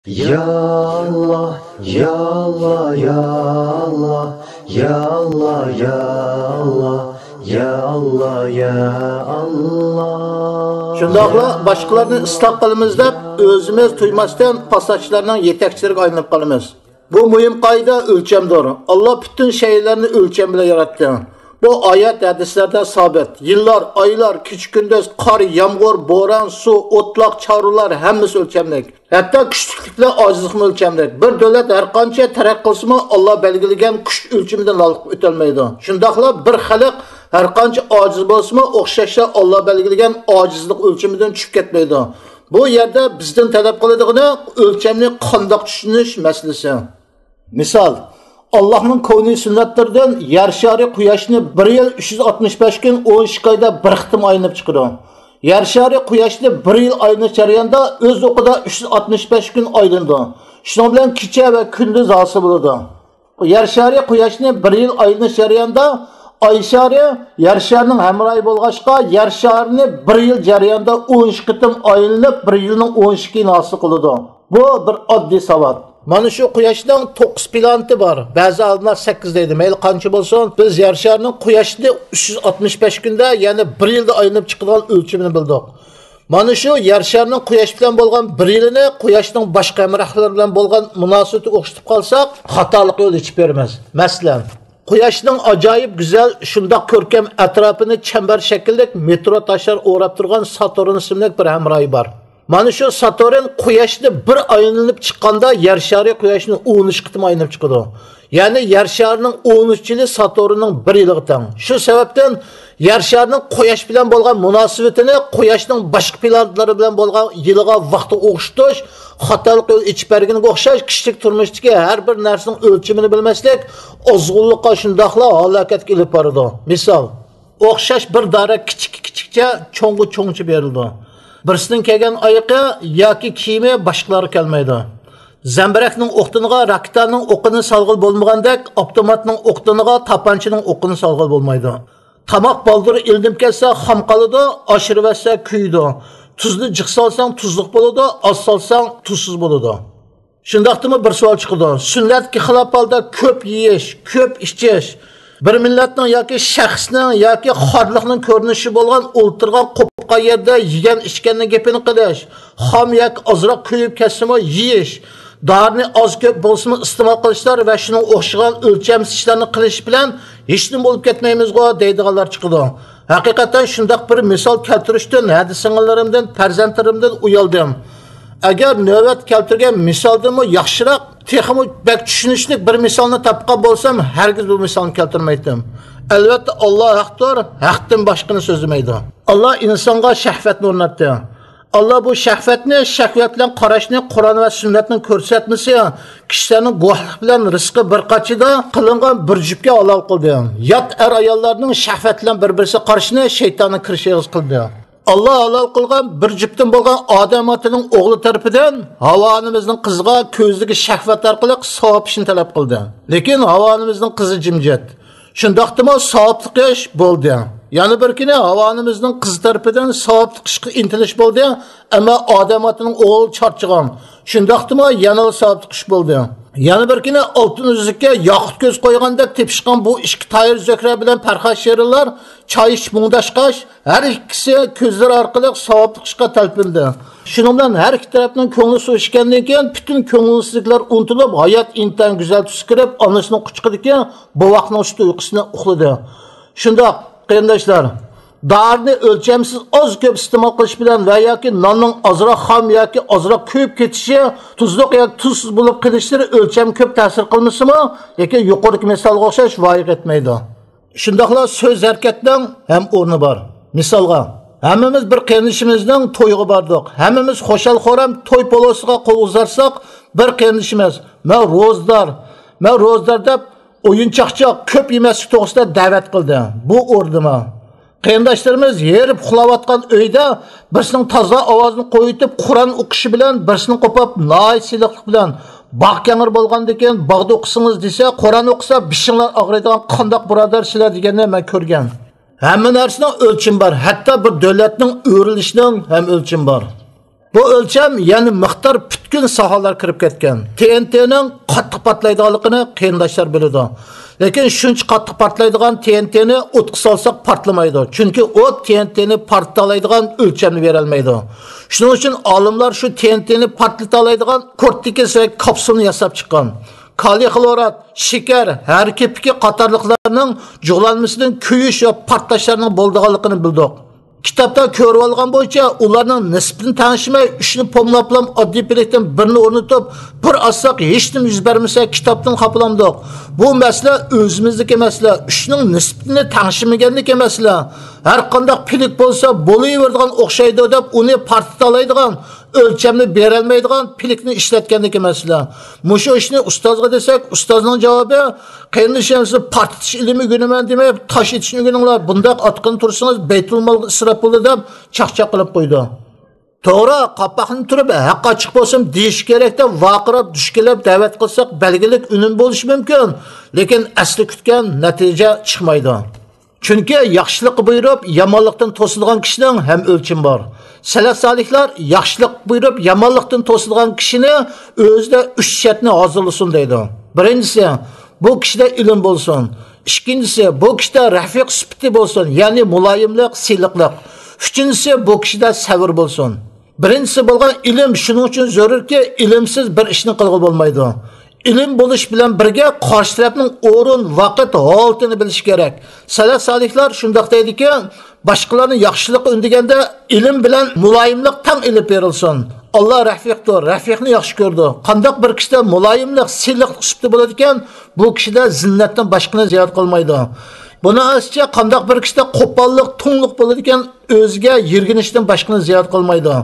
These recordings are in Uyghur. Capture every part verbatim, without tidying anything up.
يا الله، يا الله، يا الله، يا الله، يا الله، يا الله، يا الله، يا الله. شۇنداقلا باشقىلارنى ئىسلاھ قىلىمىز دەپ، ئۆزىمىز تۇيماستىن پاساتچىلارنىڭ يېتەكچىلىرىگە ئايلىنىپ قالىمىز. بۇ مۇھىم قائىدە ئۆلچەمدۇر. ئاللا پۈتۈن شەيئىلەرنى ئۆلچەم بىلەن ياراتتى. بۇ ئايەت، ھەدىسلەردە سابىت. يىللار، ئايلار، كېچە-كۈندۈز، قار، يامغۇر، بوران، سۇ، ئوتلاق، چارۋىلار، ھەممىسى ئۆلچەملىك. ھەتتا كۈچلۈكلۈكلەر، ئاجىزلىقمۇ ئۆلچەملىك. بىر دۆلەت ھەرقانچە تەرەققىي قىلسىمۇ، ئاللا بەلگىلىگەن كۈچ ئۆلچىمىدىن نارتىپ ئۆتەلمەيدۇ. شۇنداقلا بىر خەلق ھەرقانچە ئاجىز بولسىمۇ، ئوخشاشلا ئاللا بەلگىلىگەن ئاجىزلىق ئۆلچىمىدىن چۈشۈپ كەتمەيدۇ. بۇ يەردە بىزدىن تەلەپ قىلىدىغىنى ئۆلچەمنى قانداق چۈشىنىش مەسىلىسى. مىسال، ئاللاھنىڭ كونى سۈننەتلىرىدىن يەر شارى قۇياشنى بىر يىل ئۈچ يۈز ئاتمىش بەش كۈن ئون ئىككى ئايدا بىر قېتىم ئايلىنىپ چىقىدۇ. يەر شارى قۇياشنى بىر يىل ئايلىنىش جەريانىدا ئۆز ۋاقتىدا ئۈچ يۈز ئاتمىش بەش كۈن ئايلىنىدۇ. شۇنىڭ بىلەن كېچە ۋە كۈندۈز ھاسىل بولىدۇ. يەر شارى قۇياشنى بىر يىل ئايلىنىش جەريانىدا ئاي شارى يەر شارىنىڭ ھەمراھى بولغاچقا، يەر شارىنى بىر يىل جەريانىدا ئون ئىككى قېتىم ئايلىنىپ، بىر يىلنىڭ ئون ئىككى كۈنى ھاسىل قىلىدۇ. بۇ بىر ئاددىي ساۋات. مانا شۇ قۇياشنىڭ توققۇز پلانېتى بار. بەزى ئالىملار سەككىز دەيدۇ. مەيلى قانچە بولسۇن، بىز يەر شارىنىڭ قۇياشنى ئۈچ يۈز ئاتمىش بەش كۈندە، يەنى بىر يىلدا ئايلىنىپ چىقىدىغان ئۆلچىمىنى بىلدۇق. مانا شۇ يەر شارىنىڭ قۇياش بىلەن بولغان بىر يىلىنى قۇياشنىڭ باشقا ھەمراھلىرى بىلەن بولغان مۇناسىۋىتىگە ئوخشىتىپ قالساق، خاتالىق يول ئېچىپ بېرىمىز. مەسىلەن، قۇياشنىڭ ئاجايىپ گۈزەل، شۇنداق كۆركەم ئەتراپىنى چەمبەر شەكىللىك مېتېئور تاشلار ئوراپ تۇرغان ساتۇرن ئىسىملىك بىر ھەمراھى بار. مانا شۇ ساتۇرن قۇياشنى بىر ئايلىنىپ چىققاندا، يەر شارى قۇياشنى ئون ئۈچ قېتىم ئايلىنىپ چىقىدۇ. يەنى يەر شارىنىڭ ئون ئۈچ يىلى ساتۇرننىڭ بىر يىلىغا تەڭ. شۇ سەۋەبتىن يەر شارىنىڭ قۇياش بىلەن بولغان مۇناسىۋىتىنى قۇياشنىڭ باشقا پلانېتلىرى بىلەن بولغان يىلىغا، ۋاقتىغا ئوخشىتىش خاتالىق يول ئېچىپ بەرگىنىگە ئوخشاش، كىشىلىك تۇرمۇشتىكى ھەر بىر نەرسىنىڭ ئۆلچىمىنى بىلمەسلىك ئازغۇنلۇققا، شۇنداقلا ھالاكەتكە ئېلىپ بارىدۇ. مىسال، ئوخشاش بىر دارەك كىچىككە كىچىكچە، چوڭغا چوڭچە بېرىلىدۇ. بىرسىنىڭ كىيگەن ئايىقى ياكى كىيىمى باشقىلارغا كەلمەيدۇ. زەمبىرەكنىڭ ئوقدىنىغا راكېتانىڭ ئوقىنى سالغىلى بولمىغاندەك، ئاپتوماتنىڭ ئوقدىنىغا تاپانچىنىڭ ئوقىنى سالغىلى بولمايدۇ. تاماق بالدۇر ئېلىنىپ كەتسە، خام قالىدۇ، ئاشۇرۇۋەتسە، كۆيىدۇ. تۇزنى جىق سالساڭ، تۇزلۇق بولىدۇ، ئاز سالساڭ، تۇزسىز بولىدۇ. شۇنداقتىمۇ بىر سوئال چىقىدۇ. سۈننەتكە خىلاپ ھالدا كۆپ يېيىش، كۆپ ئىچىش، بىر مىللەتنىڭ ياكى شەخسنىڭ ياكى خارلىقنىڭ كۆرۈنۈشى بولغان ئولتۇرغان قوپقان يەردە يېگەن ئىچكەننىڭ گېپىنى قىلىش، خام ياكى ئازراق كۆيۈپ كەتسىمۇ يېيىش، دارىنى ئاز كۆپ بولسىمۇ ئىستېمال قىلىشلار ۋە شۇنىڭغا ئوخشىغان ئۆلچەمسىز ئىشلارنى قىلىش بىلەن ھېچنېمە بولۇپ كەتمەيمىزغۇ دەيدىغانلار چىقىدۇ. ھەقىقەتەن شۇنداق بىر مىسال كەلتۈرۈشتىن ھەدە سىڭىللىرىمدىن، پەرزەنتلىرىمدىن ئۇيالدىم. ئەگەر نۆۋەت كەلتۈرگەن مىسالدىنمۇ ياخشىراق، تېخىمۇ بەك چۈشىنىشلىك بىر مىسالنى تاپقان بولسام، ھەرگىز بۇ مىسالنى كەلتۈرمەيتتىم. ئەلۋەتتە، ئاللا ھەقتۇر، ھەقتىن باشقىنى سۆزلىمەيدۇ. ئاللا ئىنسانغا شەھۋەتنى ئورناتتى. ئاللا بۇ شەھۋەتنى، شەھۋەت بىلەن قاراشنى قۇرئان ۋە سۈننەتنىڭ كۆرسەتمىسى، كىشىلەرنىڭ گۇۋاھلىقى بىلەن رىزقى بىر قاچىدا قىلىنغان بىر جۈپكە ھالال قىلدى. يات ئەر-ئاياللارنىڭ شەھۋەت بىلەن بىر-بىرسىگە قارىشىنى شەيتاننىڭ كىرىش ئېغىزى قىلدى. ئاللا ھالال قىلغان بىر جۈپتىن بولغان ئادەم ئاتىنىڭ ئوغلى تەرىپىدىن ھاۋا ئانىمىزنىڭ قىزىغا كۆزىدىكى شەھۋەت ئارقىلىق ساۋاب ئىشنى تەلەپ قىلدى. لېكىن ھاۋا ئانىمىزنىڭ قىزى جىمجىت. شۇنداقتىمۇ ساۋابلىق ئىش بولدى. يەنە بىر كۈنى ھاۋا ئانىمىزنىڭ قىزى تەرىپىدىن ساۋابلىق ئىشقا ئىنتىلىش بولدى. ئەمما ئادەم ئاتىنىڭ ئوغلى چارچىغان. شۇنداقتىمۇ يەنىلا ساۋابلىق ئىش بولدى. يەنە بىر كۈنى ئالتۇن ئۈزۈككە ياقۇت كۆز قويغاندەك تېپىشقان بۇ ئىككى تايىر زۆھرە بىلەن پەرھات شېرىنلار چاي ئىچىپ مۇڭداشقاچ، ھەر ئىككىسى كۆزلىرى ئارقىلىق ساۋابلىق ئىشقا تەلپۈندى. شۇنىڭ بىلەن ھەر ئىككى تەرەپنىڭ كۆڭلى سۇۋۇشكەندىن كېيىن، پۈتۈن كۆڭۈلسىزلىكلەر ئۇنتۇلۇپ، ھايات ئىنتايىن گۈزەل تۈسكە كىرىپ، ئانىسىنىڭ قۇچىقىدىكى بوۋاقنىڭ سۈتى ئۇيقۇسىنى ئۇخلىدى. شۇنداق، قېرىنداشلار، دارىنى ئۆلچەمسىز ئاز كۆپ ئىستېمال قىلىش بىلەن ۋە ياكى ناننىڭ ئازراق خام ياكى ئازراق كۆيۈپ كېتىشى، تۇزلۇق ياكى تۇزسىز بولۇپ قېلىشلىرى ئۆلچەم كۆپ تەسىر قىلمىسىمۇ، لېكىن يۇقىرىدىكى مىسالغا ئوخشاش ۋايىغا يەتمەيدۇ. شۇنداقلا سۆز ھەرىكەتنىڭ ھەم ئورنى بار. مىسالغا، ھەممىمىز بىر قېرىندىشىمىزنىڭ تويىغا باردۇق. ھەممىمىز خۇشال-خۇرام توي پولۇسىغا قول ئۇزارتساق، بىر قېرىندىشىمىز، «مەن روزىدار، مەن روزىدار» دەپ، ئويۇن-چاقچاق، كۆپ يېمەسلىك توغرىسىدا دەۋەت قىلدى. بۇ ئورنىدىمۇ؟ قېرىنداشلىرىمىز ھېرىپ ئۇخلاۋاتقان ئۆيدە بىرسىنىڭ تازا ئاۋازىنى قويۇۋېتىپ، قۇرئان ئوقۇشى بىلەن بىرسىنى قوپاپ، ناھايىتى سىلىقلىق بىلەن، «باغ كەڭرى بولغاندىكىن باغدا ئوقۇسىڭىز» دېسە، قۇرئان ئوقۇسا بېشىڭلار ئاغرىيدىغان قانداق بۇرادەر سىلەر دېگەننى مەن كۆرگەن. ھەممە نەرسىنىڭ ئۆلچىمى بار، ھەتتا بىر دۆلەتنىڭ ئۆرۈلۈشىنىڭ ھەم ئۆلچىمى بار. بۇ ئۆلچەم، يەنى مىقدار پۈتكۈل ساھەلەرگە كىرىپ كەتكەن. تېنتېنىڭ قاتتىق پارتلايدىغانلىقىنى قېرىنداشلار بىلىدۇ. لېكىن شۇنچە قاتتىق پارتلايدىغان تېنتېنى ئوتقا سالساق پارتلىمايدۇ. چۈنكى ئوت تېنتېنى پارتلايدىغان ئۆلچەمنى بېرەلمەيدۇ. شۇنىڭ ئۈچۈن ئالىملار شۇ تېنتېنى پارتلىتالايدىغان كورتىكس دېگەن كاپسۇلنى ياساپ چىققان. كالىي خلورات، شېكەر، ھەر كېپىكى قاتارلىقلارنىڭ جۇغلانمىسىدىن كۆيۈش ۋە پارتلاشلارنىڭ بولىدىغانلىقىنى بىلدۇق. كىتابتا كۆرۈۋالغان بويىچە ئۇلارنىڭ نىسبىتىنى تەڭشىمەي، ئۈچنى پوملاپلا ئاددىي پىلىكتىن بىرنى ئورنىتىپ، بىر ئاتساق ھېچنېمە يۈز بەرمىسە، كىتابتىن خاپىلامدۇق. بۇ مەسىلە ئۆزىمىزدىكى مەسىلە، ئۈچنىڭ نىسبىتىنى تەڭشىمىگەندىكى مەسىلە. ھەر قانداق پىلىك بولسا بولۇۋېرىدىغان ئوخشايدۇ دەپ ئۇنى پارتلىتالايدىغان، ئۆلچەمنى بېرەلمەيدىغان پىلىكنى ئىشلەتكەندىكى مەسىلە. مۇشۇ ئىشنى ئۇستازغا دېسەك، ئۇستازنىڭ جاۋابى، قېرىندىشىم، سىز پارتلىتىش ئىلمى ئۆگىنىمەن دېمەي، تاش ئېتىشنى ئۆگىنىڭلار، بۇنداق ئاتقىلى تۇرسىڭىز، بەيتۇلمالغا ئىسراپ بولىدۇ دەپ چاقچاق قىلىپ قويىدۇ. توغرا، قاپاقنى تۈرۈپ، ھەق ئاچچىق بولسۇن دېيىش كېرەك دەپ ۋارقىراپ، دۈشكىلەپ دەۋەت قىلساق، بەلگىلىك ئۈنۈم بولۇشى مۇمكىن، لېكىن ئەسلى كۈتكەن نەتىجە چىقمايدۇ. چۈنكى ياخشىلىققا بۇيرۇپ، يامانلىقتىن توسىدىغان كىشىنىڭ ھەم ئۆلچىمى بار. سەلەف سالىھلار ياخشىلىق بۇيرۇپ، يامانلىقتىن توسىدىغان كىشىنى ئۆزىدە ئۈچ شەرتنى ھازىرلىسۇن دەيدۇ. بىرىنچىسى، بۇ كىشىدە ئىلىم بولسۇن. ئىككىنچىسى، بۇ كىشىدە رەفىق سۈپىتى بولسۇن، يەنى مۇلايىملىق، سىلىقلىق. ئۈچىنچىسى، بۇ كىشىدە سەۋر بولسۇن. بىرىنچىسى بولغان ئىلىم شۇنىڭ ئۈچۈن زۆرۈركى، ئىلىمسىز بىر ئىشنى قىلغىلى بولمايدۇ. ئىلىم بولۇش بىلەن بىرگە قارشى تەرەپنىڭ ئورۇن، ۋاقىت، ھالىتىنى بىلىش كېرەك. سەلەف سالىھلار شۇنداق دەيدىكى، باشقىلارنى ياخشىلىققا ئۈندىگەندە ئىلىم بىلەن مۇلايىملىق تەڭ ئېلىپ بېرىلسۇن. ئاللا رەفىقتۇر، رەفىقنى ياخشى كۆرىدۇ. قانداق بىر كىشىدە مۇلايىملىق، سىلىقلىق سۈپىتى بولىدىكەن، بۇ كىشىدە زىننەتتىن باشقىنى زىيادە قىلمايدۇ. بۇنىڭ ئەكسىچە، قانداق بىر كىشىدە قوپاللىق، توڭلۇق بولىدىكەن، ئۆزىگە يىرگىنىشتىن باشقىنى زىيادە قىلمايدۇ.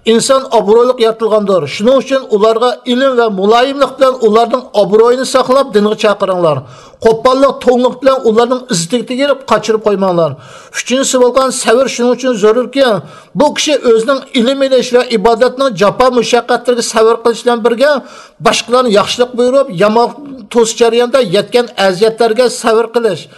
ئىنسان ئابرۇيلۇق يارىتىلغاندۇر. شۇنىڭ ئۈچۈن ئۇلارغا ئىلىم ۋە مۇلايىملىق بىلەن ئۇلارنىڭ ئابرۇيىنى ساقلاپ، دىنغا چاقىرىڭلار. قوپاللىق، توڭلۇق بىلەن ئۇلارنىڭ ئىززىتىگە تېگىپ، قاچۇرۇپ قويماڭلار. ئۈچىنچىسى بولغان سەۋر شۇنىڭ ئۈچۈن زۆرۈركى، بۇ كىشى ئۆزىنىڭ ئىلىم ئېلىش ۋە ئىبادەتنىڭ جاپا مۇشەققەتلىرىگە سەۋر قىلىش بىلەن بىرگە، باشقىلارنى ياخشىلىق بۇيرۇپ، يامان توسۇش جەريانىدا يەتكەن ئەزىيەتلەرگە سەۋر قىلىش.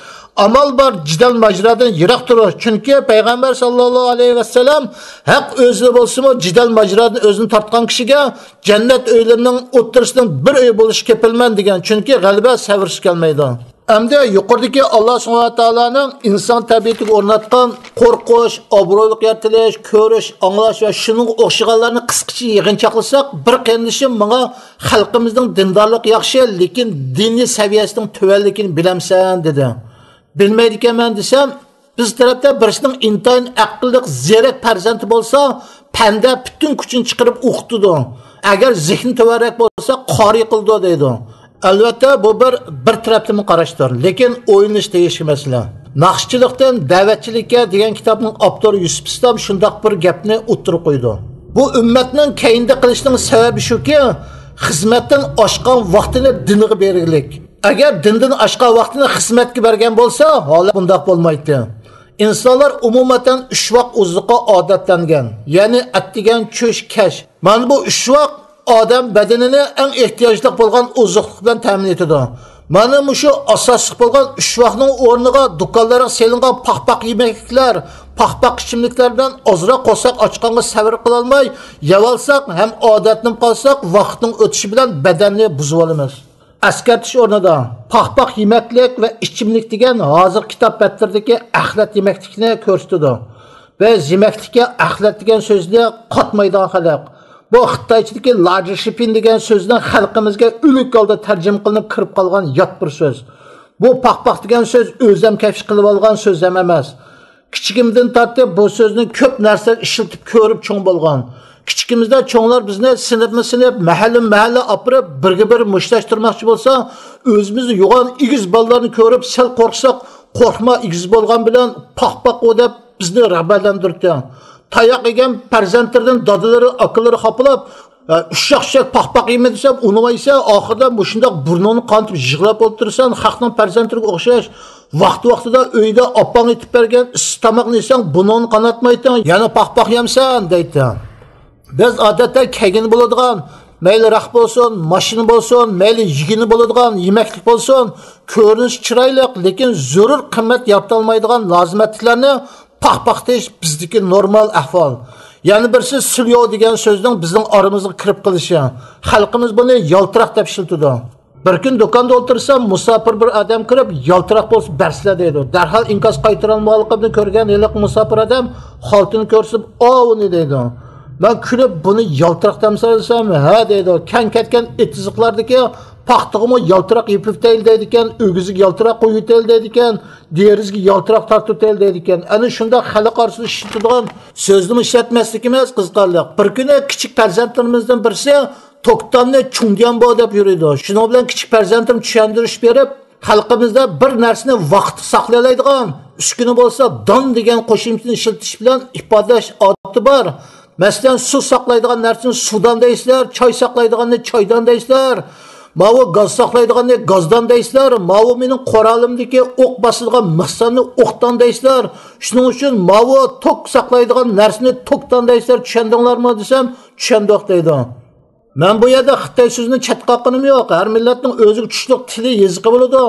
ئامال بار جېدەل ماجىرادىن يىراق تۇرۇش. چۈنكى پەيغەمبەر ساللاللاھۇ ئەلەيھى ۋەسەللەم ھەق ئۆزىدە بولسىمۇ، جېدەل ماجىرادىن ئۆزىنى تارتقان كىشىگە جەننەت ئۆيلىرىنىڭ ئوتتۇرىسىنىڭ بىر ئۆيى بولۇشقا كېپىلمەن دېگەن. چۈنكى غەلىبە سەۋرسىز كەلمەيدۇ. ئەمدى يۇقىرىدىكى ئاللا سۇبھانەھۇ ۋە تائالانىڭ ئىنسان تەبىئىتىگە ئورناتقان قورقۇش، ئابرۇيلۇق يارىتىلىش، كۆرۈش، ئاڭلاش ۋە شۇنىڭغا ئوخشىغانلارنى قىسقىچە يىغىنچاقلىساق، بىر قېرىندىشىم ماڭا خەلقىمىزنىڭ دىندارلىقى ياخشى، لېكىن دىنىي سەۋىيەسىنىڭ تۆۋەنلىكىنى بىلەمسەن؟ دېدى. بىلمەيدىكەنمەن دېسەم، بىز تەرەپتە بىرسىنىڭ ئىنتايىن ئەقىللىق، زېرەك پەرزەنتى بولسا، پەندە پۈتۈن كۈچىنى چىقىرىپ ئوقۇتىدۇ. ئەگەر زېھنى تۆۋەنرەك بولسا، قارى قىلىدۇ دەيدۇ. ئەلۋەتتە، بۇ بىر، بىر تەرەپلىمە قاراشتۇر، لېكىن ئويلىنىش تېگىشلىك مەسىلە. ناخشىچىلىقتىن دەۋەتچىلىككە دېگەن كىتابنىڭ ئاپتورى يۈسۈپ ئىسلام شۇنداق بىر گەپنى ئوتتۇرىغا قويىدۇ. بۇ ئۈممەتنىڭ كەينىدە قېلىشىنىڭ سەۋەبى شۇكى، خىزمەتتىن ئاشقان ۋاقتىنى دىنىغا بەرگىلىك. ئەگەر دىندىن ئاشقان ۋاقتىنى خىزمەتكە بەرگەن بولسا، ھالى بۇنداق بولمايتتى. ئىنسانلار ئومۇمەن ئۈچ ۋاق ئوزۇققا ئادەتلەنگەن، يەنى ئەتىگەن، چۈش، كەچ. مانا بۇ ئۈچ ۋاق ئادەم بەدىنىنى ئەڭ ئېھتىياجلىق بولغان ئوزۇقلۇق بىلەن تەمىن ئېتىدۇ. مانا مۇشۇ ئاساسلىق بولغان ئۈچ ۋاقنىڭ ئورنىغا دۇكانلارغا سېلىنغان پاخپاق يېمەكلىكلەر، پاخپاق ئىچىملىكلەر بىلەن ئازراق قورساق ئاچقانغا سەۋر قىلالماي يەۋالساق ھەم ئادەتلىنىپ قالساق، ۋاقىتنىڭ ئۆتۈشى بىلەن بەدەننى بۇزۇۋالىمىز. ئەسكەرتىش ئورنىدا، پاخپاق يېمەكلىك ۋە ئىچىملىك دېگەن ھازىرقى كىتاب بەتلىرىدىكى ئەخلەت يېمەكلىكنى كۆرسىتىدۇ. بىز يېمەكلىككە ئەخلەت دېگەن سۆزنى قاتمايدىغان خەلق. بۇ خىتايچىدىكى لاجىشىپىن دېگەن سۆزنىڭ خەلقىمىزگە ئۆلۈك ھالدا تەرجىمە قىلىنىپ كىرىپ قالغان يات بىر سۆز. بۇ پاخپاق دېگەن سۆز ئۆزەم كەشىپ قىلىۋالغان سۆز ھەم ئەمەس. كىچىكىمدىن تارتىپ بۇ سۆزنى كۆپ نەرسىلەر ئىشلىتىپ كۆرۈپ چوڭ بولغان. كىچىكىمىزدە چوڭلار بىزنى سىنىپمۇ سىنىپ، مەھەللىمۇ مەھەللە ئاپىرىپ، بىرگە بىر مۇشتلاشتۇرماقچى بولسا، ئۆزىمىزنى يوغان ئېگىز بالىلارنى كۆرۈپ سەل قورقساق، قورقما، ئېگىز بولغان بىلەن پاخپاقۇ دەپ بىزنى رىغبەتلەندۈرۈپتۇ. تاياق يېگەن پەرزەنتلىرىدىن دادىلىرى، ئاكىلىرى خاپىلاپ، ئە، ئۇششاق چۈشەك پاخپاق يېمە دېسەم، ئۇنىمايسەن، ئاخىرىدا مۇشۇنداق بۇرنۇڭنى قانىتىپ يىغلاپ ئولتۇرىسەن، خەقنىڭ پەرزەنتلىرىگە ئوخشاش. ۋاقتى ۋاقتىدا ئۆيدە ئاپاڭ ئېتىپ بەرگەن ئىسسىق تاماقنى يېسەڭ، بۇرنۇڭنى قاناتمايتتىڭ، يەنە پاخپاق يەمسەن دەيتتى. بىز ئادەتتە كىيگىنى بولىدىغان، مەيلى راق بولسۇن، ماشىنا بولسۇن، مەيلى يېگىنى بولىدىغان يېمەكلىك بولسۇن، كۆرۈنۈشى چىرايلىق، لېكىن زۆرۈر قىممەت يارىتالمايدىغان لازىمەتلىكلەرنى پاخپاق دېيىش بىزدىكى نورمال ئەھۋال. يەنە بىرسى سىليو دېگەن سۆزنىڭ بىزنىڭ ئارىمىزغا كىرىپ قېلىشى. خەلقىمىز بۇنى يالتىراق دەپ ئىشلىتىدۇ. بىر كۈن دۇكاندا ئولتۇرسام، مۇساپىر بىر ئادەم كىرىپ، يالتىراق بولسا بەرسىلە دەيدۇ. دەرھال ئىنكاس قايتۇرالمىغانلىقىمنى كۆرگەن ھېلىقى مۇساپىر ئادەم خالتىنى كۆرسىتىپ، ئاۋۇنى دەيدۇ. مەن كۈلۈپ، بۇنى يالتىراق دەمسەن دېسەم، ھە دەيدۇ. كەڭ كەتكەن ئېتىزلىقلاردىكى پاختىغىمۇ يالتىراق يېپىۋېتەيلى دەيدىكەن، ئۆگزىگە يالتىراق قويۇۋېتەيلى دەيدىكەن، دېرىزىگە يالتىراق تارتىۋېتەيلى دەيدىكەن. ئەنە شۇنداق خەلق ئارىسىدا ئىشلىتىدىغان سۆزنىمۇ ئىشلەتمەسلىكىمىز قىزىقارلىق. بىر كۈنى كىچىك پەرزەنتلىرىمىزدىن بىرسى توكتاننى چۇڭديانبو دەپ يۈرىدۇ. شۇنىڭ بىلەن كىچىك پەرزەنتىم چۈشەندۈرۈش بېرىپ، خەلقىمىزدە بىر نەرسىنى ۋاقىتتا ساقلىيالايدىغان ئۈسكۈنە بولسا دان دېگەن قوشۇمچىنى ئىشلىتىش بىلەن ئىپادىلەش ئادىتى بار. مەسىلەن، سۇ ساقلايدىغان نەرسىنى سۇدان دەيسىلەر، چاي ساقلايدىغاننى چايدان دەيسىلەر، ماۋۇ گاز ساقلايدىغاننى گازدان دەيسىلەر، ماۋۇ مېنىڭ قورالىمدىكى ئوق باسىدىغان مىخساننى ئوقدان دەيسىلەر. شۇنىڭ ئۈچۈن ماۋۇ توك ساقلايدىغان نەرسىنى توكدان دەيسىلەر، چۈشەندىڭلارمۇ دېسەم، چۈشەندۇق دەيدۇ. مەن بۇ يەردە خىتاي سۆزىنى چەتكە قاققىنىم يوق. ھەر مىللەتنىڭ ئۆزىگە چۈشلۈك تىلى، يېزىقى بولىدۇ.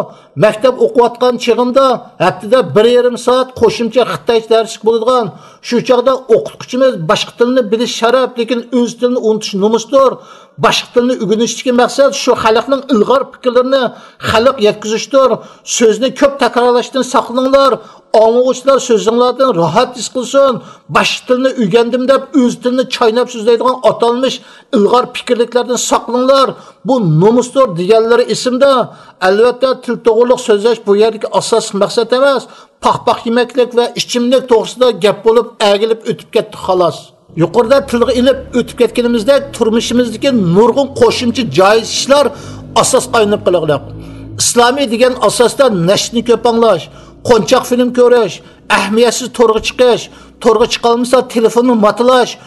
مەكتەپ ئوقۇۋاتقان چېغىمدا ھەپتىدە بىر يېرىم سائەت قوشۇمچە خىتايچە دەرسلىك بولىدىغان. شۇ چاغدا ئوقۇتقۇچىمىز، باشقا تىلنى بىلىش شەرەپ، لېكىن ئۆز تىلىنى ئۇنتۇش نومۇستۇر. باشقا تىلنى ئۆگىنىشتىكى مەقسەت شۇ خەلقنىڭ ئىلغار پىكىرلىرىنى خەلققە يەتكۈزۈشتۇر. سۆزنى كۆپ تەكرارلاشتىن ساقلىنىڭلار. ئاڭلىغۇچىلار سۆزۈڭلاردىن راھەت ھېس قىلسۇن. باشقا تىلنى ئۆگەندىم دەپ، ئۆز تىلىنى چايناپ سۆزلەيدىغان ئاتالمىش ئىلغار پىكىرلىكلەردىن ساقلىنىڭلار. بۇ نومۇستۇر دېگەنلىرى ئېسىمدە. ئەلۋەتتە، تىل توغرىلىق سۆزلەش بۇ يەردىكى ئاساسلىق مەقسەت ئەمەس. پاخ-پاخ يېمەكلىك ۋە ئىچىملىك توغرىسىدا گەپ بولۇپ، ئەگىلىپ ئۆتۈپ كەتتى، خالاس. يۇقىرىدا تىلغا ئېلىپ ئۆتۈپ كەتكىنىمىزدەك، تۇرمۇشىمىزدىكى نۇرغۇن قوشۇمچە جايىز ئىشلار ئاساس ئايلىنىپ قېلىغلىق. ئىسلامىي دېگەن ئاساستا نەشتىنى كۆپ ئاڭلاش، قونچاق فىلىم كۆرۈش، ئەھمىيەتسىز تورغا چىقىش، تورغا چىقالمىسا تېلېفوننى ماتىلاش،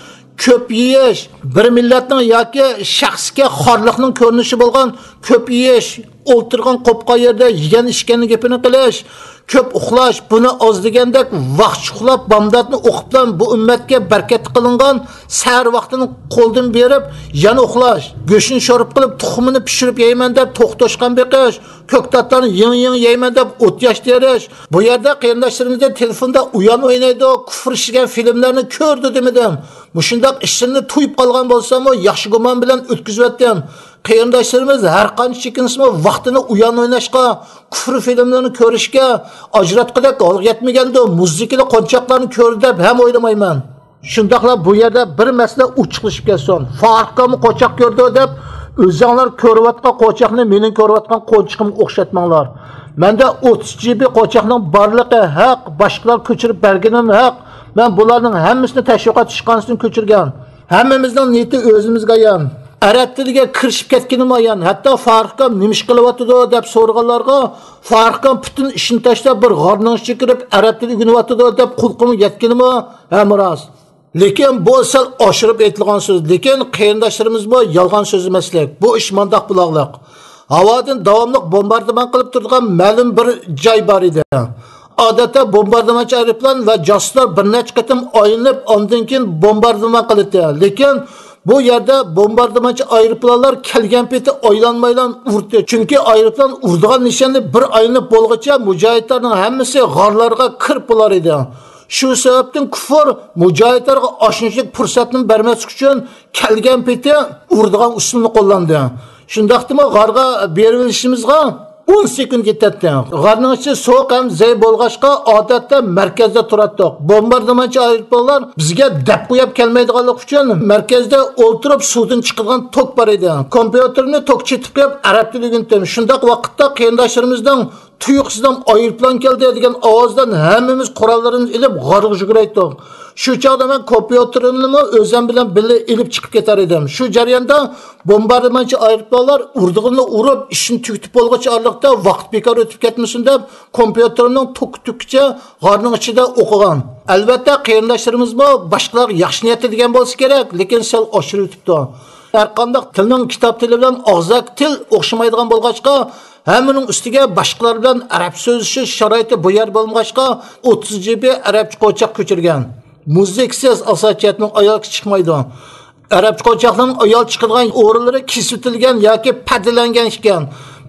كۆپ يېيىش، بىر مىللەتنىڭ ياكى شەخسكە خارلىقنىڭ كۆرۈنۈشى بولغان كۆپ يېيىش، ئولتۇرغان قوپقان يەردە يېگەن ئىچكەننىڭ گېپىنى قىلىش، كۆپ ئۇخلاش، بۇنى ئاز دېگەندەك ۋاقچە ئۇخلاپ، بامداتنى ئوقۇپلا بۇ ئۈممەتكە بەرىكەت قىلىنغان سەھەر ۋاقتىنى قولدىن بېرىپ يەنە ئۇخلاش، گۆشىنى شورپا قىلىپ، تۇخۇمىنى پىشۇرۇپ يەيمەن دەپ توخۇ توشقان بېقىش، كۆكتاتلارنى يېڭى-يېڭى يەيمەن دەپ ئوت ياش تېرىش. بۇ يەردە قېرىنداشلىرىمىزدىن تېلېفوندا ئۇيان ئوينايدۇ، كۇفر ئىشلىگەن فىلىملەرنى كۆردى دېمىدىم. مۇشۇنداق ئىشلىرىنى تۇيۇپ قالغان بولساممۇ ياخشى گۇمان بىلەن ئۆتكۈزۈۋەتتىم. قېرىنداشلىرىمىز ھەر قانچە چېكىنسىمۇ ۋاقتىنى ئۇيان ئويناشقا، كۇفر فىلىملىرىنى كۆرۈشكە ئاجراتقۇدەك ھالغا يەتمىگەندۇ، مۇزىكىلىق قونچاقلارنى كۆردى دەپ ھەم ئويلىمايمەن. شۇنداقلا بۇ يەردە بىر مەسىلە ئوچۇقلىشىپ كەتسۇن. فاروق ئاكاممۇ قونچاق كۆردى دەپ، ئۆزۈڭلار كۆرۈۋاتقان قونچاقنى مېنىڭ كۆرۈۋاتقان قونچىقىمغا ئوخشاتماڭلار. مەندە ئوتتۇز جى بى قونچاقنىڭ بارلىقى ھەق، باشقىلار كۆچۈرۈپ بەرگىنىم ھەق. مەن بۇلارنىڭ ھەممىسىنى تەشۋىقات ئىشخانىسىدىن كۆچۈرگەن. ھەممىمىزنىڭ نىيىتى ئۆزىمىزگە ئايان. ئەرەب تىلىگە كىرىشىپ كەتكىنىمۇ ئايان. ھەتتا فاروق ئاكام نېمە ئىش قىلىۋاتىدۇ دەپ سورىغانلارغا، فاروق ئاكام پۈتۈن ئىشىنى تاشلاپ، بىر غارنىڭ ئىچىگە كىرىپ، ئەرەب تىلى ئۆگىنىۋاتىدۇ دەپ قۇلىقىمغا يەتكىنىمۇ ھەم راست. لېكىن بۇ سەل ئاشۇرۇپ ئېيتىلغان سۆز. لېكىن قېرىنداشلىرىمىزمۇ يالغان سۆزلىمەسلىك. بۇ ئىش مانداق بولاغلىق. ھاۋادىن داۋاملىق بومباردىمان قىلىپ تۇرىدىغان مەلۇم بىر جاي بار ئىدى. ئادەتتە بومباردىمانچى ئايروپىلان ۋە جاسۇسلار بىر نەچچە قېتىم ئايلىنىپ، ئاندىن كېيىن بومباردىمان قىلاتتى. لېكىن بۇ يەردە بومباردىمانچى ئايروپىلانلار كەلگەن پېتى ئايلانمايلا ئۇردى. چۈنكى ئايروپىلان ئۇرىدىغان نىشاننى بىر ئايلىنىپ بولغۇچە مۇجاھىدلارنىڭ ھەممىسى غارلارغا كىرىپ بولار ئىدى. شۇ سەۋەبتىن كۇفر مۇجاھىدلارغا ئاشۇنچىلىك پۇرسەتنى بەرمەسلىك ئۈچۈن كەلگەن پېتى ئۇرىدىغان ئۇسۇلنى قوللاندى. شۇنداقتىمۇ غارغا بېرىۋېلىشىمىزغا ئون سېكۇنت كېتەتتى. غارنىڭ ئىچى سوغۇق ھەم زەي بولغاچقا، ئادەتتە مەركەزدە تۇراتتۇق. بومباردىمانچى ئايروپىلانلار بىزگە دەپ قويۇپ كەلمەيدىغانلىقى ئۈچۈن، مەركەزدە ئولتۇرۇپ سۇدىن چىقىدىغان توك بار ئىدى. كومپيۇتېرنى توك چېتىپ قويۇپ، ئەرەب تىلى ئۆگىنىتتىم. شۇنداق ۋاقىتتا قېرىنداشلىرىمىزنىڭ تۇيۇقسىزلا ئايروپىلان كەلدى دېگەن ئاۋازدىن ھەممىمىز قوراللىرىمىزنى ئېلىپ غارغا يۈگۈرەيتتۇق. شۇ چاغدا مەن كومپيۇتېرىمنىمۇ ئۆزۈم بىلەن بىللە ئېلىپ چىقىپ كېتەر ئىدىم. شۇ جەرياندا بومباردىمانچى ئايروپىلانلار ئۇرىدىغىنىنى ئۇرۇپ، ئىشىنى تۈگىتىپ بولغۇچە ئارىلىقتا ۋاقىت بىكار ئۆتۈپ كەتمىسۇن دەپ، كومپيۇتېرىمنىڭ توكى تۈگىگىچە غارنىڭ ئىچىدە ئوقۇغان. ئەلۋەتتە، قېرىنداشلىرىمىزمۇ باشقىلارغا ياخشى نىيەتتە دېگەن بولسا كېرەك، لېكىن سەل ئاشۇرۇۋېتىپتۇ. ھەرقانداق تىلنىڭ كىتاب تىلى بىلەن ئاغزاكى تىل ئوخشىمايدىغان بولغاچقا، ھەممىنىڭ ئۈستىگە باشقىلار بىلەن ئەرەب سۆزلىشىش شارائىتى بۇ يەردە بولمىغاچقا، ئوتتۇز جى بى ئەرەبچە قونچاق كۆچۈرگەن. مۇزىكىسىز ئاساسىيەتنىڭ ئايال چىقمايدۇ. ئەرەبچە قونچاقنىڭ ئايال چىقىدىغان ئورۇنلىرى كېسىۋېتىلگەن ياكى پەردىلەنگەن ئىكەن.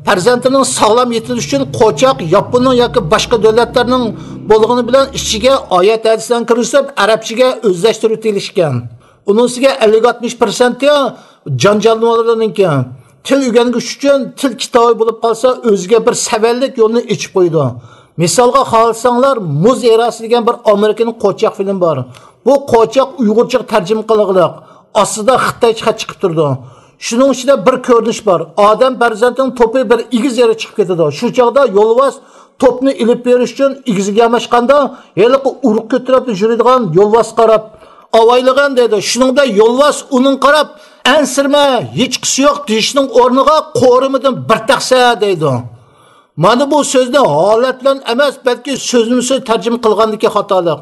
پەرزەنتىنىڭ ساغلام يېتىلىشى ئۈچۈن قوچاق ياپوننىڭ ياكى باشقا دۆلەتلەرنىڭ بولغىنى بىلەن ئىچىگە ئايەت ھەدىسلەرنى كىرگۈزۈپ، ئەرەبچىگە ئۆزلەشتۈرۈۋېتىلىشكەن. ئۇنىڭ ئۈستىگە ئەللىك ئاتمىش پىرسەنتى جان جانىۋارلارنىڭكى. تىل ئۆگەنگۈچى ئۈچۈن تىل كىتابى بولۇپ قالسا، ئۆزىگە بىر سەۋەنلىك يولنى ئېچىپ قويىدۇ. مىسالغا، خالىساڭلار، مۇز ئېراسى دېگەن بىر ئامېرىكىنىڭ قوچاق فىلىمى بار. بۇ قوچاق ئۇيغۇرچىغا تەرجىمە قىلغۇلۇق. ئاستىدا خىتايچە خەت چىقىپ تۇرىدۇ. شۇنىڭ ئىچىدە بىر كۆرۈنۈش بار. ئادەم پەرزەنتىنىڭ توپى بىر ئېگىز يەرگە چىقىپ كېتىدۇ. شۇ چاغدا يولۋاس توپنى ئېلىپ بېرىش ئۈچۈن ئېگىزگە ياماشقاندا، ھېلىقى ئۇرۇق كۆتۈرۈپ يۈرىدىغان يولۋاسقا قاراپ، «ئاۋايلىغىن» دەيدۇ. شۇنىڭدا يولۋاس ئۇنىڭغا قاراپ، «ئەنسىرىمە، ھېچقىسى يوق» دېيىشنىڭ ئورنىغا «قورۇمىدىن بىر تەخسە» دەيدۇ. مانا بۇ سۆزنى ھالەت بىلەن ئەمەس، بەلكى سۆزمۇ سۆز تەرجىمە قىلغاندىكى خاتالىق.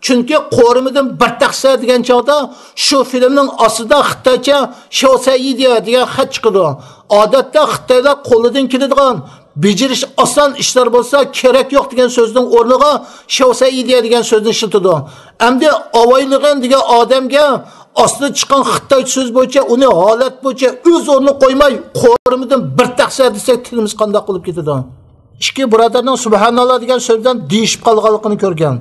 چۈنكى «قورۇمىدىن بىر تەخسە» دېگەن چاغدا شۇ فىلىمنىڭ ئاستىدا خىتايچە «شياۋسەيدىيە» دېگەن خەت چىقىدۇ. ئادەتتە خىتايلار قولىدىن كېلىدىغان، بېجىرىش ئاسان ئىشلار بولسا، «كېرەك يوق» دېگەن سۆزنىڭ ئورنىغا «شياۋسەيدىيە» دېگەن سۆزنى ئىشلىتىدۇ. ئەمدى «ئاۋايلىغىن» دېگەن ئادەمگە ئاستىدا چىققان خىتايچە سۆز بويىچە ئۇنى ھالەت بويىچە ئۆز ئورنىغا قويماي، «قورۇمىدىن بىر تەخسە» دېسەك، تىلىمىز قانداق بولۇپ كېتىدۇ؟ ئىككى بۇرادەرنىڭ «سۇبھاناللا» دېگەن سۆز بىلەن دېيىشىپ قالغانلىقىنى كۆرگەن.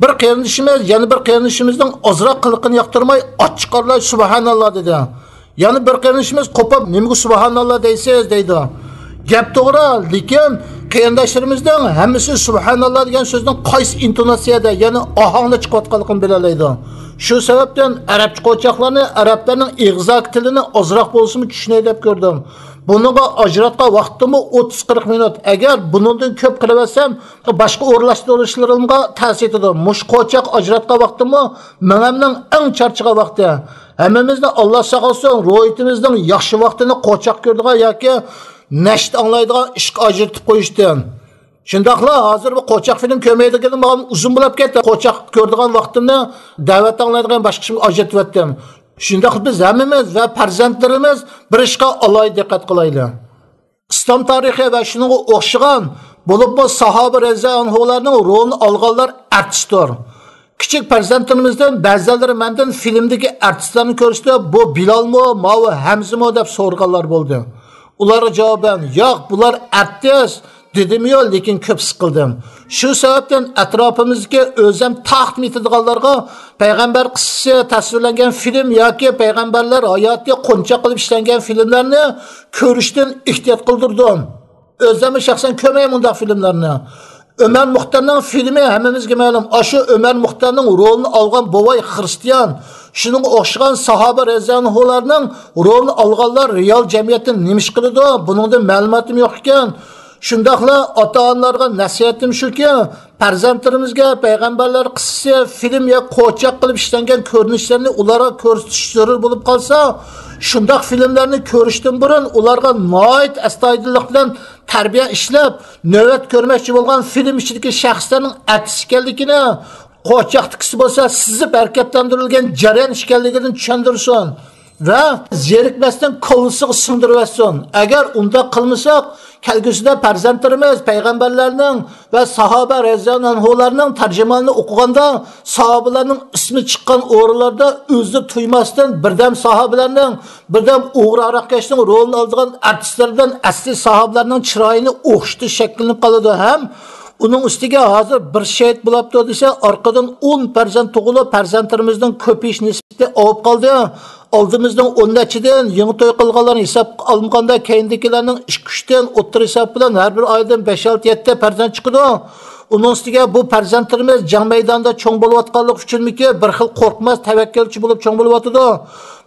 بىر قېرىندىشىمىز يەنە بىر قېرىندىشىمىزنىڭ ئازراق قىلىقىنى ياقتۇرماي، ئاچچىقارلاپ «سۇبھاناللا» دېدى. يەنە بىر قېرىندىشىمىز قوپۇپ، «نېمىگە سۇبھاناللا دەيسىز؟» دەيدۇ. گەپ توغرا، لېكىن قېرىنداشلىرىمىزنىڭ ھەممىسى «سۇبھاناللا» دېگەن سۆزنىڭ قايسى ئىنتوناتسىيەدە، يەنى ئاھاڭدا چىقىۋاتقانلىقىنى بىلەلەيدۇ. شۇ سەۋەبتىن ئەرەبچە قوچاقلارنى، ئەرەبلەرنىڭ ئېغىزاكى تىلىنى ئازراق بولسىمۇ چۈشىنەي دەپ كۆردۈم. بۇنىڭغا ئاجراتقان ۋاقتىممۇ ئوتتۇز قىرىق مىنۇت. ئەگەر بۇنىڭدىن كۆپ قىلىۋەتسەم، باشقا ئورۇنلاشتۇرۇشلىرىمغا تەسىر يېتىدۇ. مۇشۇ قوچاق ئاجراتقان ۋاقتىممۇ مېڭەمنىڭ ئەڭ چارچىغان ۋاقتى. ھەممىمىزنى ئاللا ساقلىسۇن، روھىيىتىمىزنىڭ ياخشى ۋاقتىنى قوچاق كۆرىدىغان ياكى نەشىد ئاڭلايدىغان ئىشقا ئاجرىتىپ قويۇشتىن. شۇنداقلا ھازىر بۇ قوچاق فىلىم كۆرمەيدىغىنىم ماڭا ئۇزۇن بولاپ كەتتى. قوچاق كۆرىدىغان ۋاقتىمنى دەۋەت ئاڭلايدىغان باشقا ئىشىمغا ئاجرىتىۋەتتىم. شۇنداقلا بىز ھەممىمىز ۋە پەرزەنتلىرىمىز بىر ئىشقا ئالاھىدە دىققەت قىلايلى. ئىسلام تارىخى ۋە شۇنىڭغا ئوخشىغان، بولۇپمۇ ساھابە رەزىياللاھۇ ئەنھۇلارنىڭ رولىنى ئالغانلار ئارتىستتۇر. كىچىك پەرزەنتلىرىمىزدىن بەزىلىرى مەندىن فىلىمدىكى ئارتىستلارنى كۆرسىتىپ، «بۇ بىلالمۇ، ماۋۇ ھەمزىمۇ؟» دەپ سورىغانلار بولدى. ئۇلارغا جاۋابەن، «ياق، بۇلار ئارتىس» دېدىميۇ، لېكىن كۆپ سىقىلدىم. شۇ سەۋەبتىن ئەتراپىمىزدىكى ئۆزەم تاقىتىم يېتىدىغانلارغا پەيغەمبەر قىسسىسى تەسۋىرلەنگەن فىلىم ياكى پەيغەمبەرلەر ھاياتىغا قونچاق قىلىپ ئىشلەنگەن فىلىملەرنى كۆرۈشتىن ئېھتىيات قىلدۇردۇم. ئۆزۈممۇ شەخسەن كۆرمەيمەن ئۇنداق فىلىملەرنى. ئۆمەر مۇختارنىڭ فىلىمى ھەممىمىزگە مەلۇم. ئاشۇ ئۆمەر مۇختارنىڭ رولىنى ئالغان بوۋاي خىرىستىيان، شۇنىڭغا ئوخشىغان ساھابە رەزىياللاھۇ ئەنھۇلارنىڭ رولىنى ئالغانلار رېئال جەمئىيەتتە نېمە ئىش قىلىدۇ؟ بۇنىڭدىن مەلۇماتىم يوق ئىكەن. شۇنداقلا ئاتا-ئانىلارغا نەسىھەتىم شۇكى، پەرزەنتلىرىمىزگە پەيغەمبەرلەر قىسسىسى، فىلىم يا قوچاق قىلىپ ئىشلەنگەن كۆرۈنۈشلەرنى ئۇلارغا كۆرسىتىش زۆرۈر بولۇپ قالسا، شۇنداق فىلىملەرنى كۆرۈشتىن بۇرۇن ئۇلارغا ناھايىتى ئەستايىدىللىق بىلەن تەربىيە ئىشلەپ، نۆۋەت كۆرمەكچى بولغان فىلىم ئىچىدىكى شەخسلەرنىڭ ئارتىس ئىكەنلىكىنى، قوچاقتىكىسى بولسا سىزىپ ھەرىكەتلەندۈرۈلگەن جەريان ئىكەنلىكىنى چۈشەندۈرسۇن ۋە زېرىكمەستىن كاللىسىغا سىڭدۈرۈۋەتسۇن. ئەگەر ئۇنداق قىلمىساق، كەلگۈسىدە پەرزەنتلىرىمىز پەيغەمبەرلەرنىڭ ۋە ساھابە رەزىياللاھۇ ئەنھۇلارنىڭ تەرجىمانىنى ئوقۇغاندا، ساھابىلەرنىڭ ئىسمى چىققان ئورۇنلاردا ئۆزى تۇيماستىن بىردەم ساھابىلەرنىڭ، بىردەم ئوغرى ئاراقكەشنىڭ رولىنى ئالىدىغان ئارتىسلار بىلەن ئەسلى ساھابىلەرنىڭ چىرايىنى ئوخشىتىش شەكىللىنىپ قالىدۇ ھەم ئۇنىڭ ئۈستىگە ھازىر بىر شېھىت بولاپتۇ دېسە، ئارقىدىن ئون پەرزەنت تۇغۇلۇپ، پەرزەنتلىرىمىزنىڭ كۆپىيىش نىسبىتى ئاۋۇپ قالدى. ئالدىمىزنىڭ ئون نەچچىدىن يېڭى توي قىلغانلارنى ھېسابقا ئالمىغاندا، كەينىدىكىلەرنىڭ ئىككى-ئۈچتىن ئوتتۇرا ھېساب بىلەن ھەر بىر ئائىلىدىن بەش، ئالتە، يەتتە پەرزەنت چىقىدۇ. ئۇنىڭ ئۈستىگە بۇ پەرزەنتلىرىمىز جەڭ مەيدانىدا چوڭ بولۇۋاتقانلىقى ئۈچۈنمىكى، بىر خىل قورقماس، تەۋەككۈلچى بولۇپ چوڭ بولۇۋاتىدۇ.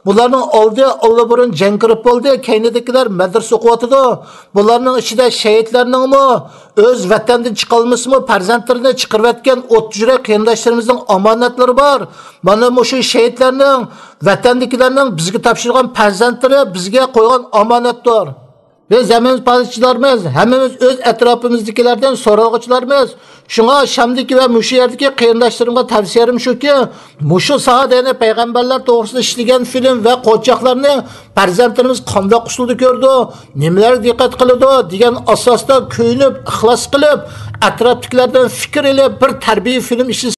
بۇلارنىڭ ئالدى ئاللىبۇرۇن جەڭ كىرىپ بولدى، كەينىدىكىلەر مەدرىسە ئوقۇۋاتىدۇ. بۇلارنىڭ ئىچىدە شېھىتلەرنىڭمۇ ئۆز ۋەتەندىن چىقالمىسىمۇ، پەرزەنتلىرىنى چىقىرىۋەتكەن ئوتتۇز يۈرەك قېرىنداشلىرىمىزنىڭ ئامانەتلىرى بار. مانا مۇشۇ شېھىتلەرنىڭ، ۋەتەندىكىلەرنىڭ بىزگە تاپشۇرغان پەرزەنتلىرى بىزگە قويغان ئامانەتتۇر. بىز ھەممىمىز پادىچىلارمىز، ھەممىمىز ئۆز ئەتراپىمىزدىكىلەردىن سورالغۇچىلارمىز. شۇڭا شامدىكى ۋە مۇشۇ يەردىكى قېرىنداشلىرىمغا تەۋسىيەم شۇكى، مۇشۇ ساھەدە، يەنى پەيغەمبەرلەر توغرىسىدا ئىشلىگەن فىلىم ۋە قوچاقلارنى پەرزەنتلىرىمىز قانداق ئۇسۇلدا كۆرىدۇ، نېمىلەرگە دىققەت قىلىدۇ دېگەن ئاساستا كۆيۈنۈپ، ئىخلاس قىلىپ، ئەتراپتىكىلەردىن پىكىر ئېلىپ، بىر تەربىيە فىلىم ئىشلىسە،